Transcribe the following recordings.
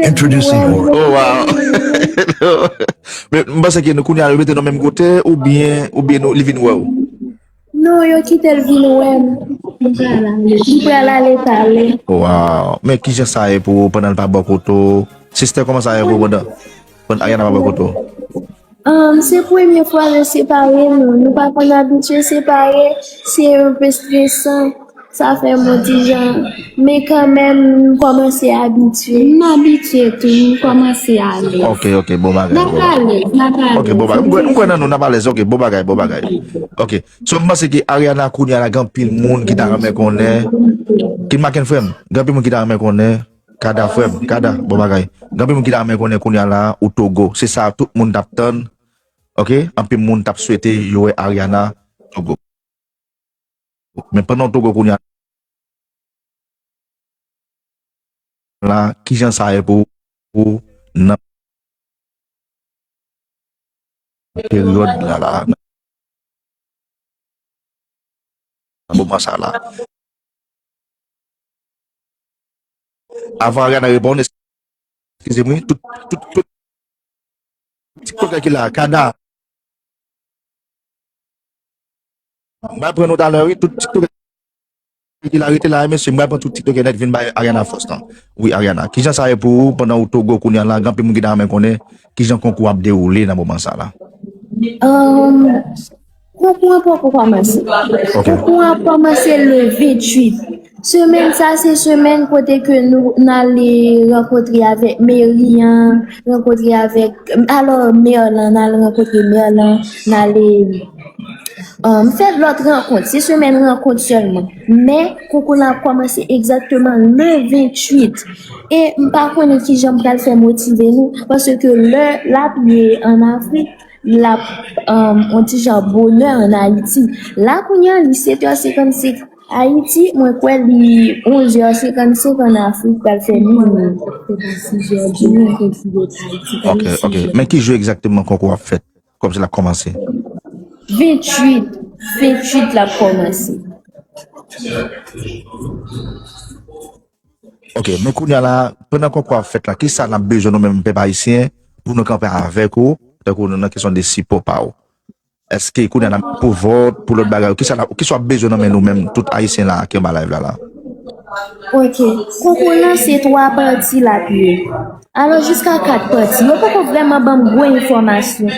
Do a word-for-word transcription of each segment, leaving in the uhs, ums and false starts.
Introducing your Oh, wow. Men, m panse ke nou kounye a nou mete nou menm kote, oubyen, oubyen nou, li vin wè w. Non, yo kite l vin wè m. Li pral ale pale. Wow. Men kijan sa ye pou ou pandan l pa bò kote w? Sister, kòman sa ye pou ou pandan, pandan Ariana pa bò kote w? Um, se premye fwa nou separe nou. Nou pa konn abitye separe. Se un peu stresan. Sa fè m yon ti jan. Men kanmenm, m kòmanse abitye. M abitye tou, m kòmanse alèz. Ok, ok, bon bagay. N ap alèz, n ap alèz. Ok, bon bagay. M kwè, m kwè nan nou, n ap alèz. Ok, bon bagay, bon bagay. Ok. So, m panse ke Ariana kounye a la, gen anpil moun ki ta renmen konnen. Kin Maken frè m, gen anpil moun ki ta renmen konnen. Kada frè m, Kada, bon bagay. Gen anpil moun ki ta renmen konnen kounye a la, ou Togo. Se sa tout moun t ap tann. Ok? Anpil moun t ap swete yo wè Ariana Togo. Men pandan w Togo kounye a la, kijan sa ye pou ou nan peryòd la, la, nan moman sa la? Avan Ariana reponn, eskize m, wi, tout, tout, tout TikTokè ki la, Kada. M pral pran nou talè, wi, tout TikTokè ki la, rete la, mesye, m pral pran tout TikTokè nèt, vin bay Ariana fòs lan. Wi, Ariana, kijan sa ye pou ou pandan ou Togo kounye a la, gen anpil moun ki ta renmen konnen kijan konkou ap dewoule nan moman sa la? Um, Konkou an poko kòmanse. Ok. Konkou an kòmanse le venntuit. Semèn sa, se semèn kote ke nou, n ale rankontre avèk meri an, rankontre avèk, alò, mè lan, n al rankontre mè lan, n ale, um, fè lòt rankont. Se semèn rankont sèlman. Men, konkou la ap kòmanse egzakteman le venntuit. E m pa konnen kijan m pral fè motive nou, paske lè l ap ye ann Afrik, l ap, um, on ti jan bonè ann Ayiti. La, kounye a, li sèt è senkannsenk Ayiti, mwen kwè li onz è senkannsenk ann Afrik, pral fè midi. Se pa sis è di nèt, se sis è Ayiti. Ok, ok. Men ki jou egzakteman konkou ap fèt? Kòmsi l ap kòmanse? Venntuit, venntuit l ap kòmanse. Ok, men kounye a la, pandan konkou ap fèt la, kisa n ap bezwen nou menm pèp ayisyen pou nou kanpe avèk ou, tankou nou nan kesyon de sipò pa ou? Èske kounye a n ap pou vòt, pou lòt bagay, kisa n ap, kisa w ap bezwen nan men nou menm, tout ayisyen la ki anba live la la? Ok, konkou lan se twa pati l ap ye. Alò, jiska kat pati. Yo poko vrèman ban m gwo enfòmasyon.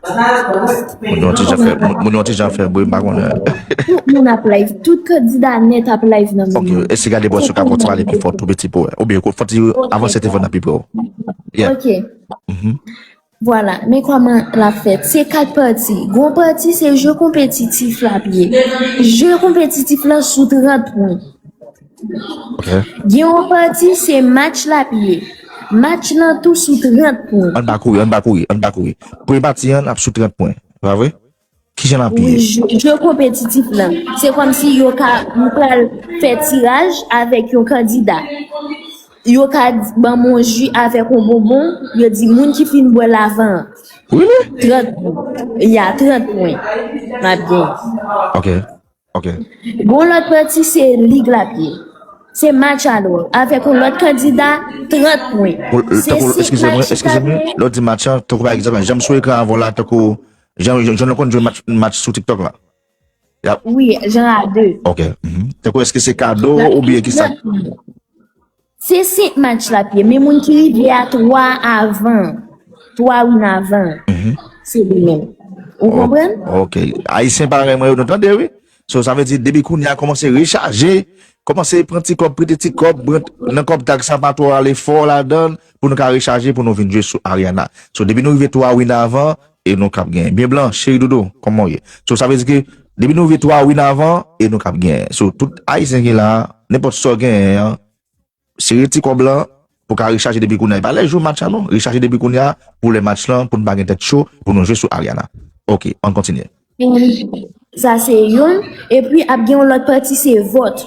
Moun yo ti jan fè, moun, moun yo ti jan fè bri, m pa konnen. Tout moun ap live, tout kandida nèt ap live nan moman. Ok, èske gade bò si w ka fè w ti pale pi fò tou piti pou wè? Oubyen fò ti avanse telefòn nan pi pre w. Yeah. Ok. Mhm. Vwala, men kòman l ap fèt? Se kat pati. Gwo pati se je konpetitif l ap ye. Je konpetitif lan sou trant pwen. Ok. Gen yon pati se match l ap ye. Match lan tou sou trant pwen. Ann pa kouri, ann pa kouri, ann pa kouri. Premye pati an ap sou trant pwen. Pa vre? Kijan l ap ye? Wi, je, je konpetitif lan. Se kòmsi yo ka, yo pral fè tiraj avèk yon kandida. Yo ka ban m yon ji avèk yon bonbon, yo di moun ki fin bwè l avan an. Really? Trant pwen. Ya, trant pwen. M ap gen. Ok. Ok. Gon lòt pati se lig l ap ye. Se match alò, avèk yon lòt kandida, trant pwen. Pou, se tankou, si eskize mwen, match eskize mwen, lè w di match lan, tankou pa egzanp, jan m sou ekran avè w la, tankou, jan, jan, jan nou konn jwe match, match sou TikTok la. Y ap Wi, jan a de. Ok. Mhm. Tankou, èske se kado oubyen ki sa? Se senk match l ap ye, men moun ki rive a twa avan, twa win avan, Mhm. se li menm. Ou O-, konprann? Ok. Ayisyen parèy mwen yo, nou tande, wi. So, sa vle di, depi kounye a, kòmanse rechaje, kòmanse pran ti kòb, prete ti kòb, pran nan kòb tag sa, pa twò ale fò ladan l, pou nou ka rechaje, pou nou vin jwe sou Ariana. So, depi nou rive twa win avan, e nou k ap genyen. Byen blan, cheri doudou, kòman w ye? So, sa vle di ke, depi nou rive twa win avan, e nou k ap genyen. So, tout Ayisyen ki la, nenpòt sa w genyen an, sere ti kòb lan pou ka rechaje depi kounye a. E pa lè jou match la non. Rechaje depi kounye a pou lè match lan, pou n pa gen tèt cho, pou nou jwe sou Ariana. Ok, ann kontinye. Sa se youn. Epi ap gen yon lòt pati, se vòt.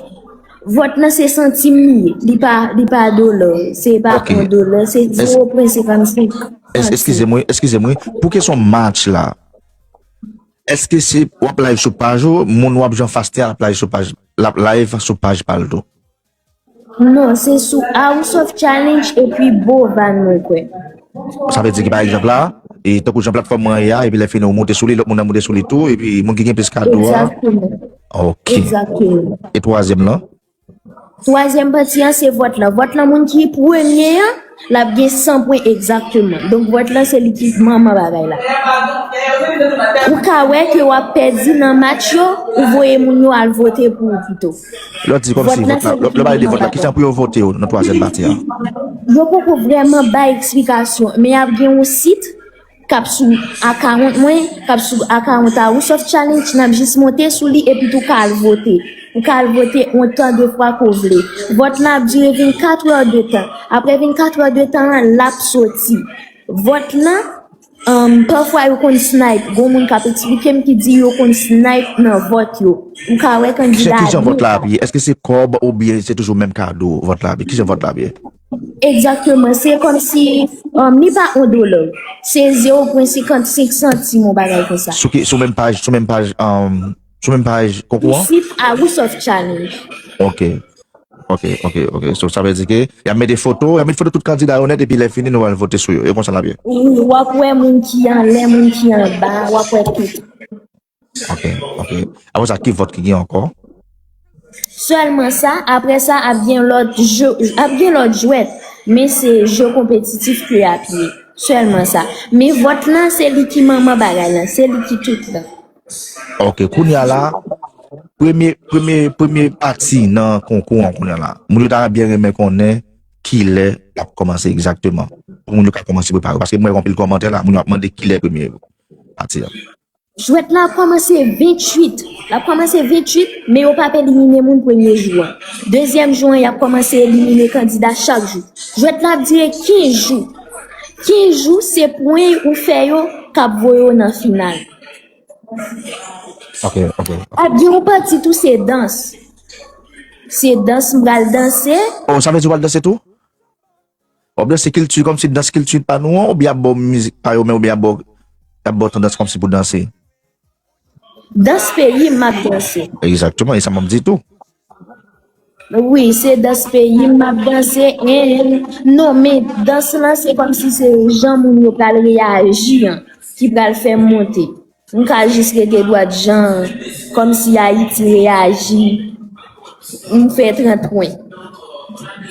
Vòt lan se santim li ye. Li pa, li pa dola. Se pa Ok. yon dola, se Es- zewo pwen senkannsenk Es-, santim. Eskize m, wi, eskize m, wi. Pou kesyon match la, èske se w ap live sou paj ou, moun w ap jwe anfas te a l ap live sou paj, l ap live sou paj pa l tou? Non, se sou House of Challenge epi Bovan mwen kwè. Sa vle di ki pa egzanp la, e tankou jan platfòm mwen ye a, epi lè fini ou monte sou li, lòt moun nan monte sou li tou, epi moun ki gen plis kado a. Egzakteman. Ok. Egzakteman. E twazyèm lan? Twazyèm pati an se vòt lan. Vòt lan, moun ki premye an, l ap gen san pwen egzakteman. Donk vòt lan se li ki manman bagay la. Ou ka wè ke w ap pèdi nan match yo, ou voye moun yo al vote pou ou pito. Lè w di kòmsi vòt la, lè w pale de vòt la, ki jan pou yo vote yo nan twazyèm pati an? Yo poko vrèman bay eksplikasyon, men y ap gen yon sit k ap sou akawont mwen, k ap sou akawont a House of Challenge, n ap jis monte sou li epi tou ka al vote. Ou ka al vote ontan de fwa ke w vle. Vòt lan ap dire vennkat è de tan. Apre vennkat è de tan an, l ap soti. Vòt lan, um, pafwa yo konn snipe. Gon moun k ap eksplike m ki di yo konn snipe nan vòt yo. Ou ka wè kandida. Kijan vòt la ap ye? Èske se kòb oubyen se toujou menm kado vòt la ap ye? Kijan vòt la ap ye? Egzakteman, se kòmsi, um, li pa yon dola. Se zewo pwen senkannsenk santim, yon bagay konsa. Sou ki, sou menm paj, sou menm paj, um, sou menm paj konkou an? Sou sit a House of Challenge. Ok. Ok, ok, ok. So, sa vle di ke y ap mete foto, y ap mete foto tout kandida yo nèt, epi lè fini, nou al vote sou yo. E konsa l ap ye? Wi, w ap wè moun ki anlè, moun ki anba, w ap wè tout. Ok, ok. Apre sa, ki vòt ki gen ankò? Sèlman sa, apre sa, ap gen lòt je, ap gen lòt jwèt, men se je konpetitif ke y ap ye. Sèlman sa. Men vòt lan, se li ki manman bagay lan, se li ki tout lan. Ok, kounye a la, premye, premye, premye pati nan konkou an kounye a la. Moun yo ta byen renmen konnen kilè l ap kòmanse egzakteman. Pou moun yo ka kòmanse prepare. Paske m wè anpil kòmantè la, moun yo ap mande kilè premye pati an. Jwèt la ap kòmanse venntuit. L ap kòmanse venntuit, men yo p ap elimine moun premye jou an. Dezyèm jou an, y ap kòmanse elimine kandida chak jou. Jwèt la ap dire kenz jou. Kenz jou, se pwen ou fè yo k ap voye w nan final. Ok, ok, ok. Ap gen yon pati tou, se dans. Se dans m pral danse. Oh, sa vle di w pral danse tou? W ap danse kilti, kòmsi dans kilti pa nou an, oubyen y ap ba w mizik pa yo, men oubyen y ap ba w, y ap ba w tandans kòmsi pou danse? Dans peyi m ap danse. Egzakteman, e sa m ap di tou. Wi, se dans peyi m ap danse. En, non, men dans lan, se kòmsi se jan moun yo pral reyaji an ki pral fè m monte. M ka jis rete dwat jan, kòmsi Ayiti reyaji, m fè trant pwen.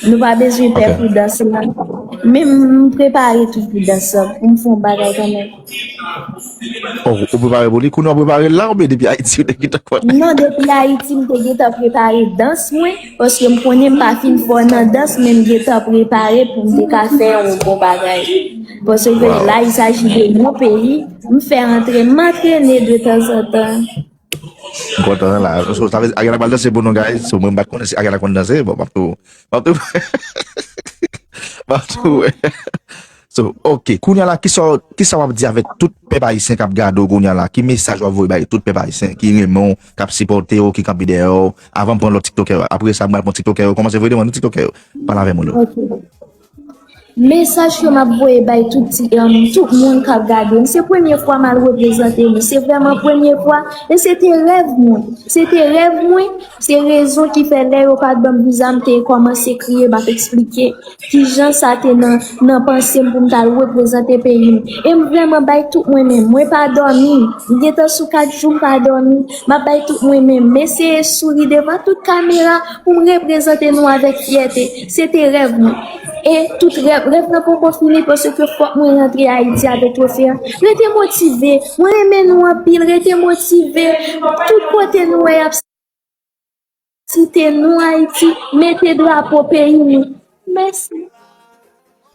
Nou pa bezwen pè pou dans lan. Men m prepare tou pou dans lan, pou m fè yon bagay kanmenm. Oh, ou prepare pou li? Kounye a w prepare l la, oubyen depi Ayiti ou te gentan konnen? Non, depi Ayiti, m te gentan prepare dans mwen, paske m konnen m pa fin fò nan dans, men m gentan prepare pou m te ka fè yon bon bagay. Paske la, il s'agit de mon pays, m fè antre, m antrene de tanzantan. M kontan la. So, sa vle di Ariana pral danse pou nou, guys. So, mwen m pa t konnen si Ariana konn danse. Bon, m ap tou, m ap tou, m ap tou wè. So, ok. Kounye a la, kisa, kisa w ap di avèk tout pèp ayisyen k ap gade w kounye a la? Ki mesaj w ap voye bay tout pèp ayisyen ki renmen w, k ap sipòte w, ki kanpe dèyè w? Avan m pran lòt tiktokè yo. Apre sa, m pral pran tiktokè yo. Kòmanse voye demann nou tiktokè yo. Pale avè mwen, Lou. Ok. Mesaj ke m ap voye bay tout ti, em, tout moun k ap gade m, se premye fwa m al reprezante nou. Se vrèman premye fwa. E se te rèv mwen. Se te rèv mwen. Se rezon ki fè lè yo pa t ban m viza, m te kòmanse kriye, m ap eksplike kijan sa te nan, nan panse m pou m t al reprezante peyi m. E m vrèman bay tout mwen menm. Mwen pa dòmi. M gentan sou kat jou m pa dòmi. M ap bay tout mwen menm. M eseye souri devan tout kamera pou m reprezante nou avèk fyète. Se te rèv mwen. E tout rèv, rèv lan poko fini paske fòk mwen rantre Ayiti avèk twofe an. Rete motive. Mwen renmen nou anpil. Rete motive. Tout kote nou wè y ap site nou Ayiti, mete drapo peyi nou. Mèsi.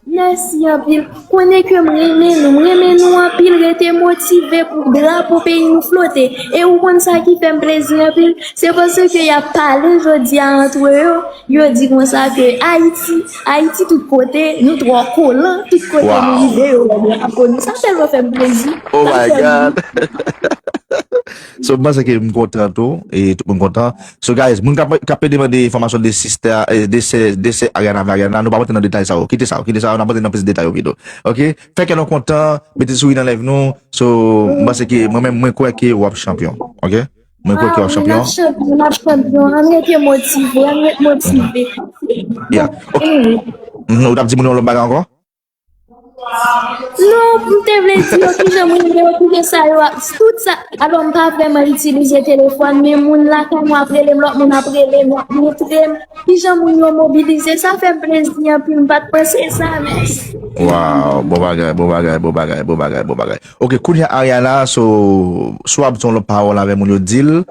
Mèsi anpil. Konnen ke m renmen nou. M renmen nou anpil. Rete motive pou drapo peyi nou flote. E ou konn sa ki fè m plezi anpil? Se paske y ap pale jodi a antre yo. Yo di konsa ke Ayiti, Ayiti tout kote, nou twò kolan, tout kote nou rive, yo wè drapo nou. Sa tèlman fè m plezi. Oh my God. So, m panse ke m kontan tou, e tout moun kontan. So, guys, moun k ap, k ap demande enfòmasyon de sista, eh, de sè, de sè Ariana Mariana, nou pa rantre nan detay sa yo. Kite sa yo, kite sa yo, n ap rantre nan plis detay yo pito. Ok? Fè kè nou kontan, mete souri nan live nou. So, m panse ke mwen menm, mwen kwè ke w ap chanpyon. Ok? Mwen kwè ke w ap chanpyon. N ap chanpyon, n ap chanpyon. Ann rete motive, ann ret motive. Yeah. Ok. Mhm, ou t ap di moun yo yon lòt bagay ankò? Non, m te vle di yo kijan moun yo, kijan sa yo ap, tout sa. Alò, m pa vrèman itilize telefòn, men moun lakay mwen ap rele m, lòt moun ap rele m, y ap montre m kijan moun yo mobilize. Sa fè m plezi anpil, m pa t panse sa, men. Wow, bon bagay, bon bagay, bon bagay, bon bagay, bon bagay. Ok, kounye a Ariana, so, si w ap di yon lòt pawòl avè moun yo, di l.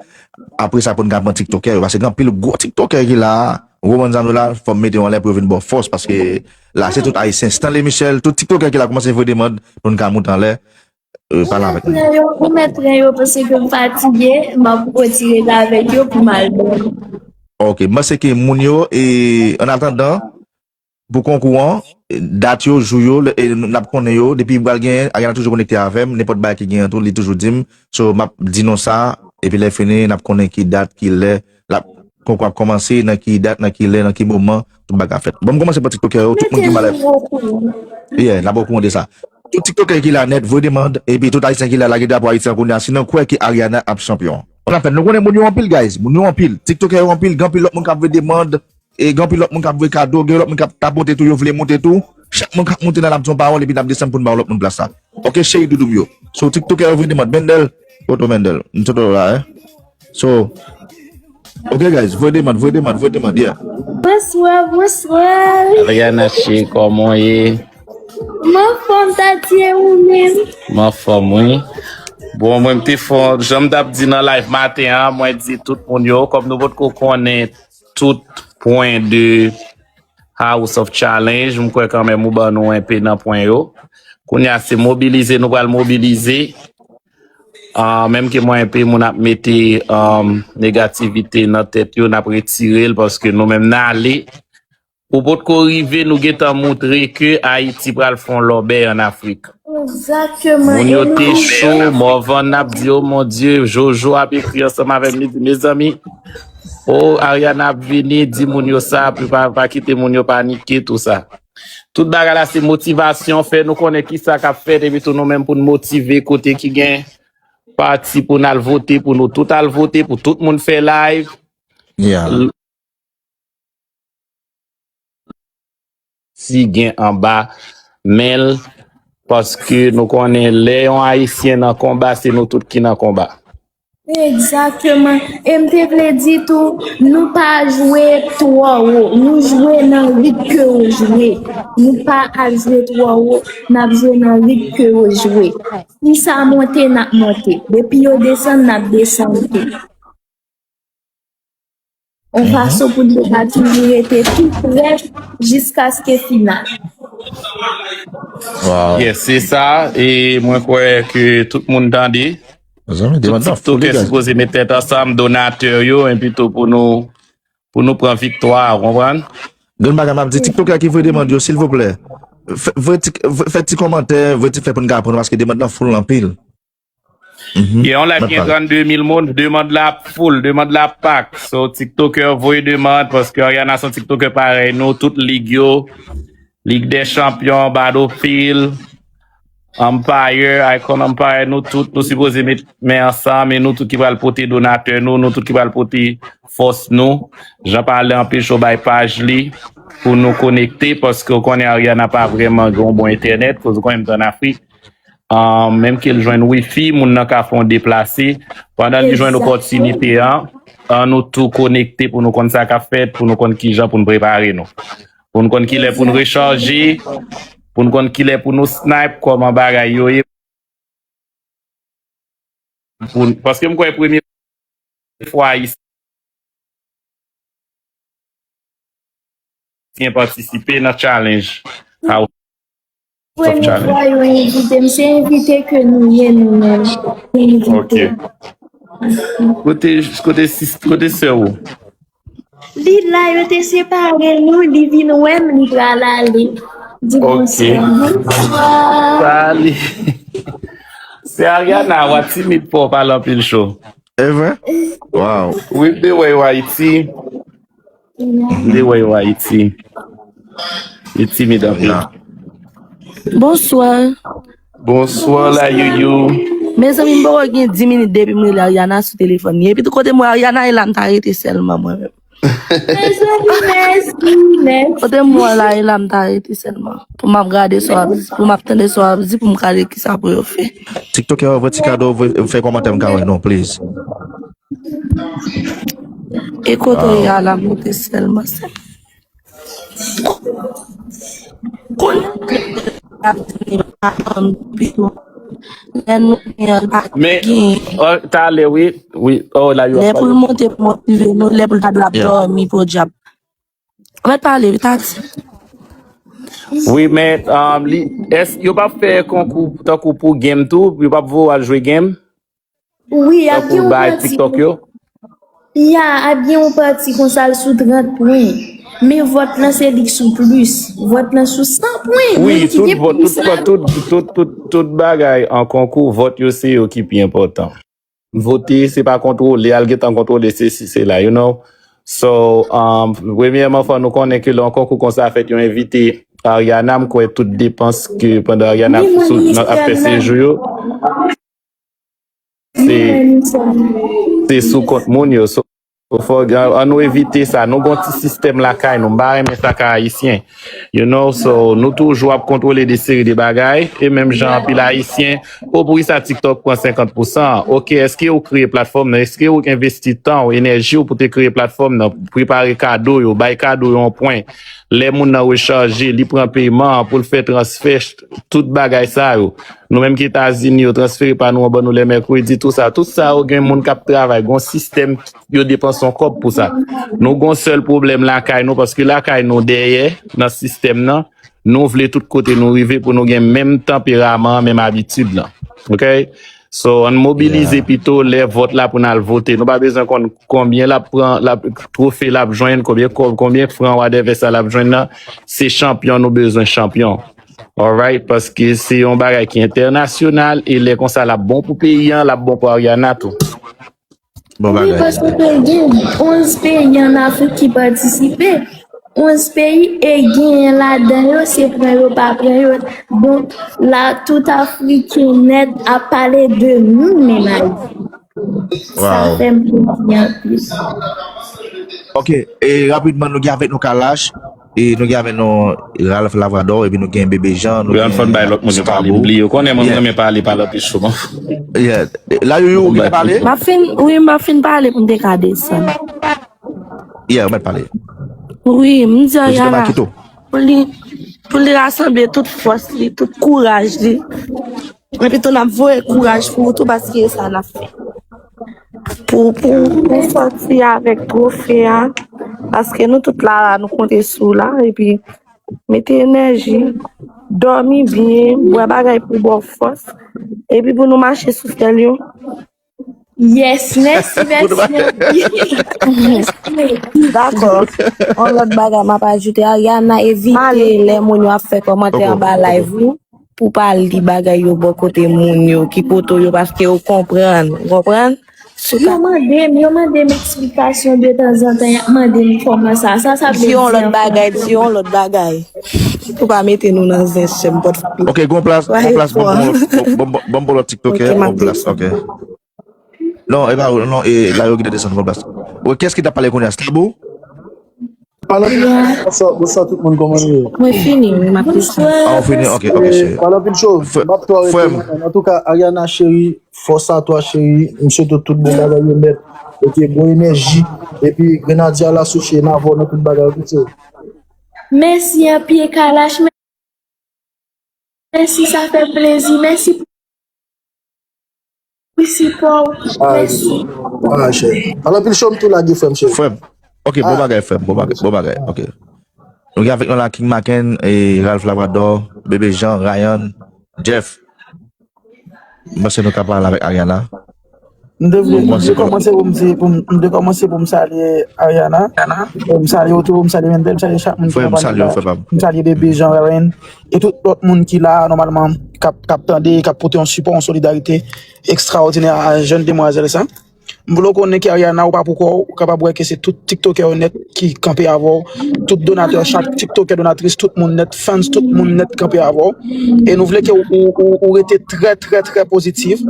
Apre sa, pou n ka pran tiktokè yo, paske gen anpil gwo tiktokè ki la a. Roman Zano la, fò m mete yo anlè pou yo vin ba w fòs, paske la, se tout Ayisyen. Stanley Michel, tout tiktokè ki la kòmanse voye demann pou n ka moute anlè, euh, pale avèk nou. Ou mèt pran yo, ou mèt pran yo, paske m fatige, m ap retire l avèk yo pou m al dòmi. Ok, m panse ke moun yo, e, an atandan, pou konkou an, dat yo, jou yo, lè, e, n ap konnen yo, depi pral genyen, Ariana toujou konekte avè m, nenpòt bagay ki genyen tou, li toujou di m. So, m ap di non sa, epi lè fini, n ap konnen ki dat, ki lè, l ap, konkou ap kòmanse, nan ki dat, nan ki lè, nan ki moman, tout bagay ap fèt. Bon, m kòmanse pa tiktokè yo, tout moun ki malè. Yeah, n ap okouran de sa. Tout tiktokè ki la nèt, voye demann, epi tout ayisyen ki la, lage drapo ayisyen kounye a, si nou kwè ke Ariana ap chanpyon. Ann apèn, nou konnen moun yo anpil, guys, moun yo anpil, tiktokè yo anpil, gen anpil lòt moun k ap voye demann, e gen anpil lòt moun k ap voye kado, gen lòt moun k ap, k ap monte tou, yo vle monte tou. Chak moun k ap monte la, n ap di yon pawòl, epi n ap desann pou n ba yon lòt moun plas la. Ok, cheri doudou m yo. So, tiktokè yo voye demann. Mendel, kote w Mendel? M sot la, hein? So, ok, guys, voye demann, voye demann, voye demann, yeah. Bonswa, bonswa. Ariana cheri, kòman w ye? M anfòm, Tatie, ou menm? M anfòm, wi. Bon, mwen, m te fè, jan m t ap di nan live maten an, mwen di tout moun yo, kòm nou potko konnen tout pwen de House of Challenge, m kwè kanmenm ou ban nou enpe nan pwen yo. Kounye a, se mobilize, nou pral mobilize. Ah, menm ke mwen enpe moun ap mete, um, negativite nan tèt yo, n ap retire l paske nou menm n ale. Ou potko rive, nou gentan moutre ke Ayiti pral fè yon lòbèy ann Afrik. Egzakteman. Moun yo te cho, Morvan ap di, "Oh mon Dieu," Jojo ap ekri ansanm avè m, li di, "Mezanmi, oh, Ariana ap vini, di moun yo sa, pou pa, pa kite moun yo panike, tou sa." Tout bagay la se motivasyon, fè nou konnen ki sa k ap fèt, epi tou nou menm pou n motive kote ki gen pati pou n al vote, pou nou tout al vote, pou tout moun fè live. Yeah. L-, si gen anba men l, paske nou konnen lè yon Ayisyen nan konba, se nou tout ki nan konba. Egzakteman. E m te vle di tou, nou pa jwe twò wo. Nou jwe nan rit ke yo jwe. Nou pa al jwe twò wo, n ap jwe nan rit ke yo jwe. Si sa monte, n ap monte. Depi yo desann, n ap desann tou. Yon fason pou nou ka toujou rete tou prè jiskaske final. Wow. Yes, se sa. E mwen kwè ke tout moun tande. Mezanmi, tout demann nan foul, TikTokè guys. Sipoze met tèt ansanm, donatè yo, epi tou pou nou, pou nou pran viktwa, ou konprann? Gen bagay m ap di, TikTokè ki voye demann yo, silvouplè. Fè, voye ti, fè ti kòmantè, voye ti flè pou n ka aprann, paske demann nan foul anpil. Mhm. Gen yon live gen trannde mil moun, demann la ap foul, demann la ap pak. So, TikTokè, voye demann, paske Ariana se yon TikTokè parèy nou, tout lig yo, Lig dè Chanpyon, Battlefield, Empire, Icon Empire, nou tout, nou sipoze met men ansanm, e nou tout ki pral pote donatè nou, nou tout ki pral pote fòs nou. Jan pale anpil cho bay paj li, pou nou konekte, paske w konnen Ariana pa vrèman gen yon bon entènèt, koz ou konnen m t ann Afrik. Ah, menm ke l jwenn wifi, moun nan ka fè yon deplase. Pandan li jwenn opòtinite an, an nou tou konekte pou nou konn sa k ap fèt, pou nou konn kijan pou n prepare nou. Pou n konn kilè pou n rechaje, pou n konn kilè pou nou snipe, kòman bagay yo ye. Pou n, paske m kwè premye fwa Ayisyen patisipe nan challenge House of Challenge. Premye fwa yo envite m, se envite ke nou ye nou menm. Envite. Ok. Kote, kote sis, kote sè ou? Li la, yo te separe nou, li vin wè m, li pral ale. Di bonswa. Ok. Bonswa. Salut. Se Ariana, w a timid fò w pale anpil cho. E vre? Wow. Wi, m te wè yo Ayiti. M te wè yo Ayiti. Li timid anpil. Bonswa. Bonswa, la Youyou. Mezanmi, m poko gen dis minit depi m rele Ariana sou telefòn li. Epi tou kote m wè Ariana e la, m ta rete sèlman mwen menm. Mezanmi, mèsi, mèsi. Kote m wè la e la, m ta rete sèlman. Pou m ap gade sa w ap di, pou m ap tande sa w ap di, pou m gade kisa pou yo fè. TikTok yo voye ti kado, voye, fè kòmantè m ka wè non, please. E kote w ye a la, m rete sèlman sèlman. Kounye a, lè nou gen la Men, gen oh, talè, wi, wi. Oh, la, yo lè ap pou l pale. Monte pou motive nou, lè pou l ta dwe ap Yeah. Dòmi, podyab. Mèt pale, wi, Tati. Wi, men, um, li, es, yo p ap fè konkou tankou pou game tou? Yo p ap voye al jwe game? Wi, ap gen Tankou yon bay pati. TikTok yo? Ya, ap gen yon pati konsa l sou trant pwen. Men vòt lan se li k sou plis. Vòt lan sou san pwen. Wi, Moun ki tout gen vòt, plis tout, la. tout, tout, tout, tout bagay an konkou, vòt yo se yo ki pi enpòtan. Vote, se pa kontwole, al gentan kontwole, se si, se la, you know. So, um, premyèman, fò nou konnen ke lè yon konkou konsa fèt, yo envite Ariana, m kwè tout depans ke pandan Ariana Ni mwen, sou, ni nan, ap fè Ariana. Sejou yo, Ni se, mwen, ni sèl mwen. se sou kont moun yo. So, so fò, an nou evite sa. Nou gon ti sistèm lakay nou. M pa renmen sa ka ayisyen. You know, so nou toujou ap kontwole de seri de bagay. E menm jan anpil ayisyen, o poukisa TikTok pran senkant pousan? Ok, èske ou kreye platfòm nan? Èske ou envesti tan ou, enèji ou pou te kreye platfòm nan? Prepare kado yo, bay kado yo yon pwen. Lè moun nan rechaje, li pran peman pou l fè transfè, tout bagay sa yo. Nou menm ki Etazini, yo transfere pa nou, yo ban nou lè mèkredi, tout sa. Tout sa yo gen moun k ap travay, gon sistèm, yo depanse yon kòb pou sa. Nou gon sèl pwoblèm lakay nou, paske lakay nou dèyè nan sistèm nan. Nou vle tout kote nou rive pou nou gen menm tanperaman, menm abitid lan. Ok? So, ann mobilize pito lè vòt la pou n al vote. Nou pa bezwen konn konbyen l ap pran, l ap, twofe l ap jwenn, konbyen kòb, konbyen fran, whatever sa l ap jwenn nan. Se chanpyon nou bezwen, chanpyon. Alright? Paske se yon bagay ki entènasyonal e lè konsa l ap bon pou peyi an, l ap bon pou Ariana tou. Bon Wi, bagay. Paske gen onz peyi ann Afrik ki patisipe. Onz peyi e genyen ladan yo, se pran yo pa pran yo. Donk, la, tout Afriken nèt ap pale de nou menm Ayiti. Sa Wow. Fè m plezi anpil. Ok, e rapidman, nou gen avèk nou Kalash, e nou gen avèk nou Ralph Lavrador, epi nou gen Bebe Jean, nou Yo, ann fò n bay lòt moun yo pale, m bliye. Ou konnen mwen renmen pale, pale anpil souvan. Yeah. La, yo, yo, ou gen pale? M ap fin, wi, m ap fin pale pou m te ka desann. Yeah, ou mèt pale. Wi, m di Yo, se Ariana, Makito. Pou li, pou li rasanble tout fòs li, tout kouraj li. Epi tou n ap voye kouraj pou ou tou paske e sa n ap fè. Pou, pou, pou sòti avèk twofe a, paske nou tout la, la, nou konte sou ou la, epi mete enèji, dòmi byen, bwè bagay pou ba w fòs, epi pou nou mache sou stèl yo. Yes, mèsi, mèsi. Dakò. Yon lòt bagay m ap ajoute, Ariana, evite lè moun yo ap fè kòmantè anba live ou pou pa li bagay yo bò kote moun yo ki poto yo paske yo konprann, ou konprann? Sou Yo mande m, yo mande m eksplikasyon de tanzantan, y ap mande m kòman sa, sa, sa vle Di yon di lòt an bagay, fransè. Di yon lòt bagay. Pou pa mete nou nan zen sèm pòt. Ok, gon plas, gon plas, bon, bon, bon, bon, bon, bon, lòt TikTokè, Ok, bon map plas, ok. Non, e pa, non, e la yo ki te desann, bon plas. Bon, kiyès ki t ap pale kounye a? Stabo? Pale anpil, bonswa, bonswa tout moun, kòman nou ye? Mwen fini, wi, m ap desann. Ah, ou fini? Ok, ok, cheri. Pale anpil cho, Frè- m ap twò rete frè m. mwen menm. Antouka, Ariana cheri, force à toi cheri, m swete w tout bon bagay yo nèt. Ok, bon enèji. Epi Grenadya la souche, n avè w nan tout bagay, ok cheri. Mèsi anpil, Kalash. Mèsi, sa fè plezi. Mèsi pou sipò w. Ah, Mèsi. Ah, cheri. Pale anpil cho, m tou lage frè m cheri. Frè m. Ok, bon bagay, frè m. Bon bagay, bon bagay. Ok. Nou gen avèk nou la King Maken, e Ralph Lavrador, Bebe Jean, Ryan, Jeff. M panse nou ka pale avèk Ariana. M te vle, Bon, m te se kòmanse pou m di, pou m, m te kòmanse pou m salye Ariana. Pou m salye w tou, pou m salye Mendel, m salye chak moun ki Frè nan m, panèl salye la. w, frè pa m. M salye Bebe Jean, Ryan, e tout lòt moun ki la, nòmalman, k ap, k ap tande, k ap pote yon sipò, yon solidarite ekstraòdinè a jèn demwazèl sa. M vle w konnen ke Ariana, ou pa pou kò w, ou kapab wè ke se tout TikTokè yo nèt ki kanpe avè w, tout donatè, chak TikTokè, donatris, tout moun nèt, fans, tout moun nèt kanpe avè w. E nou vle ke ou, ou, ou, ou rete trè, trè, trè pozitif.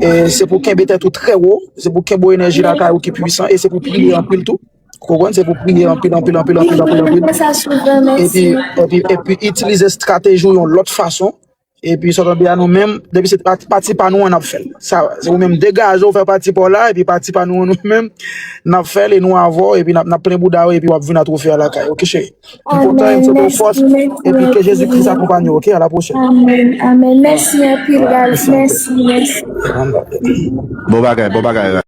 E se pou kenbe tèt ou trè wo, se pou kenbe yon enèji lakay ou ki pwisan, e se pou priye anpil tou. Ou konprann? Se pou priye anpil, anpil, anpil, anpil, anpil, anpil. Epi, epi, epi itilize estrateji w yon lòt fason. Epi sa w tande a, nou menm, depi se pati, pati pa nou an, n ap fè l. Sa, se ou menm degaje w, fè pati pa w la, epi pati pa nou an, nou menm, n ap fè l e nou avè w, epi n ap, n ap plen bouda w, epi w ap vin a twofe a lakay, oke cheri? Ki kontan, m swete w fòs, epi ke Jezi Kris akonpanye w, oke? A la pwochèn. Amèn, amèn. Mèsi anpil, guys. Mèsi, mèsi. Bon bagay, bon bagay.